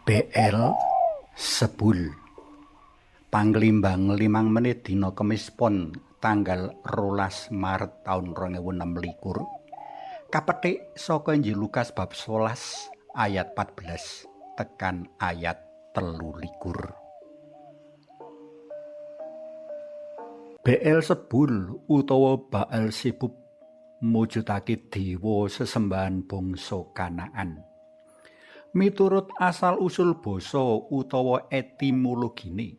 BL Sebul Panglimbang 5 menit dina Kemis Pon tanggal 12 Maret taun 2026 kapetik saka Injil Lukas bab 11 ayat 14 tekan ayat 23. BL Sebul utawa Baal Sebub mujudake dewa sesembahan bangsa Kanaan. Miturut asal usul basa utawa etimologine,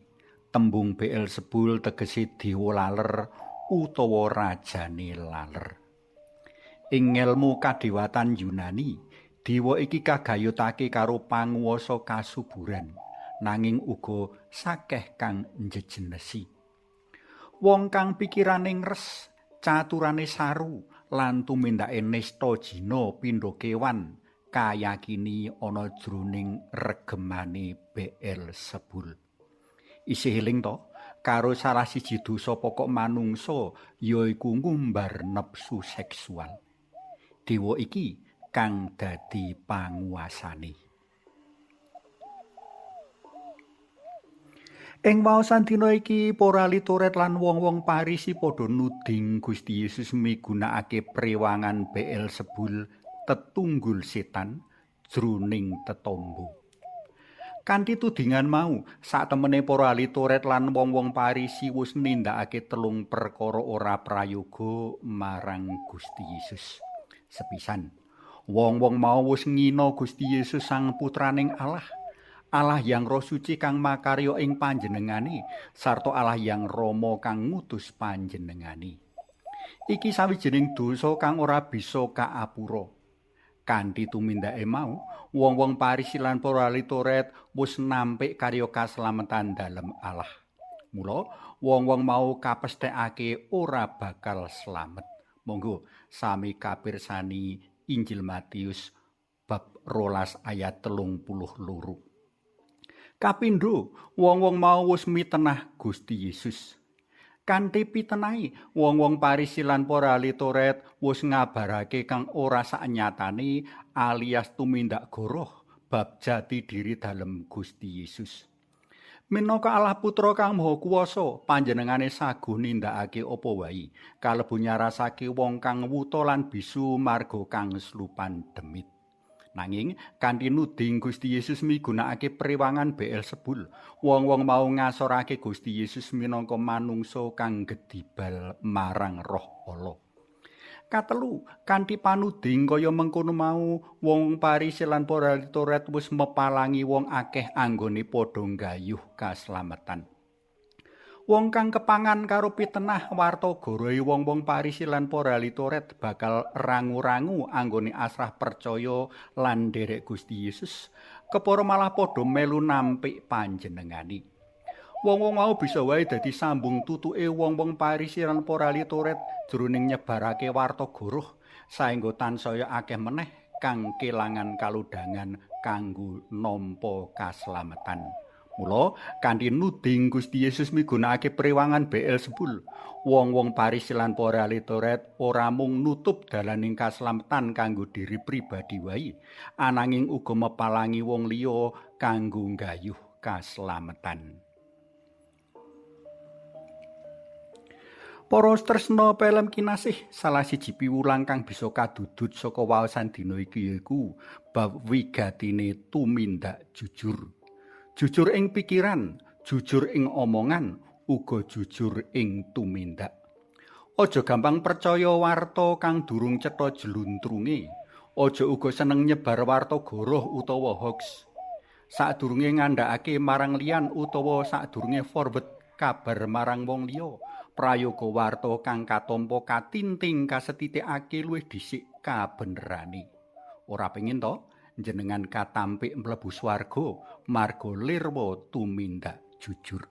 tembung Baal Sebul tegese dewa laler utawa rajane laler. Ing ngelmu kadewatan Yunani, dewa iki kagayutake karo panguwasa kasuburan, nanging uga sakeh kang njejenesi. Wong kang pikirane ngres, caturane saru lan tumindake nista jina pindha kewan kayakini ana jroning regemane Baal Sebul. Isih eling to karo salah siji dosa pokok manungsa yaiku ngumbar nepsu seksual. Dewa iki kang dadi panguasane. Ing waosan dina iki para ahli Taurat lan wong-wong Parisi padha nuding Gusti Yesus migunakake prewangan Baal Sebul tetunggul setan jroning tetombo. Kanthi tudingan mau, satemene para ahli Taurat lan wong-wong Parisi wis nindakake telung perkara ora prayoga marang Gusti Yesus. Sepisan, wong-wong mau wis ngina Gusti Yesus sang putraning Allah. Allah yang Roh Suci kang makarya ing panjenengane sarta Allah yang Rama kang ngutus panjenengane. Iki sawijining dosa kang ora bisa kaapura. Kanthi tumindake mau, wong-wong Parisi lan para ahli Taurat wis nampik karya kaslametan dalem Allah. Mula wong-wong mau kapesthekake ora bakal slamet. Monggo sami kapirsani Injil Matius bab 12 ayat 32. Kapindho, wong-wong mau wis mitenah Gusti Yesus. Kanthi pitenahi, wong-wong Parisi lan para ahli Taurat wis ngabarake kang ora saknyatane alias tumindak goroh bab jati diri dalem Gusti Yesus. Minangka Allah Putra kang Maha Kuwasa, panjenengane saguh nindakake apa wae, kalebu nyarasake wong kang wuta lan bisu marga kang slupan demit. Nanging kanthi nuding Gusti Yesus migunakake prewangan Baal Sebul, wong-wong mau ngasorake Gusti Yesus minangka manungsa kang gedibal marang Roh Allah. Katelu, kanthi panuding kaya mengkono mau, wong Parisi lan para ahli Taurat wis mepalangi wong akeh anggone padha nggayuh kaslametan. Wong kang kepangan karo pitenah warta gorohe wong-wong Parisi lan para ahli Taurat bakal rangu-rangu anggone asrah percaya lan nderek Gusti Yesus, kepara malah padha melu nampik panjenengane. Wong-wong mau bisa wae dadi sambung tutuke wong-wong Parisi lan para ahli Taurat jroning nyebarake warta goroh saengga tansaya akeh meneh kang kelangan kalodhangan kanggo nampa kaslametan. Mula kanthi nuding Gusti Yesus migunakake prewangan Baal Sebul, wong-wong Parisi lan para ahli Taurat ora mung nutup dalaning kaslametan kanggo diri pribadi wae, ananging uga mepalangi wong liya kanggo nggayuh kaslametan. Para tresna pelem kinasih, salah siji piwulang kang bisa kadudut saka waosan dina iki yaiku bab wigatine tumindak jujur. Jujur ing pikiran, jujur ing omongan, uga jujur ing tumindak. Aja gampang percaya warta kang durung cetha jluntrunge. Aja uga seneng nyebar warta goroh utawa hoax. Sadurunge ngandhakake marang liyan utawa sadurunge forward kabar marang wong liya, prayoga warta kang katampa katinting kasetitikake luwih dhisik kabenerane. Ora pengin to jenengan katampik mlebu swarga marga lirwa tumindak jujur.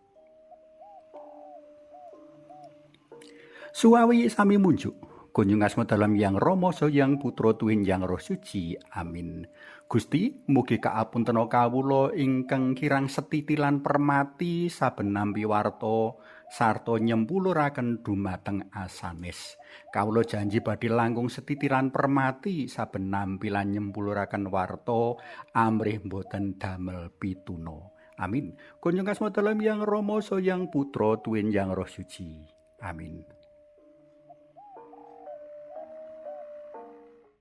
Suwawi sami munjuk. Kunjung asma dalam yang Rama Yang Putra tuwin yang Roh Suci. Amin. Gusti, mugi kaapuntena kawula ingkang kirang setiti lan permati saben nampi warta sarta nyempuluraken dumateng asanes. Kawula janji badhe langkung setitilan permati saben nampi lan nyempuluraken warta amrih boten damel pituna. Amin. Kunjung kasma dalem Yang Rama Sang Putra tuwin Yang Roh Suci. Amin.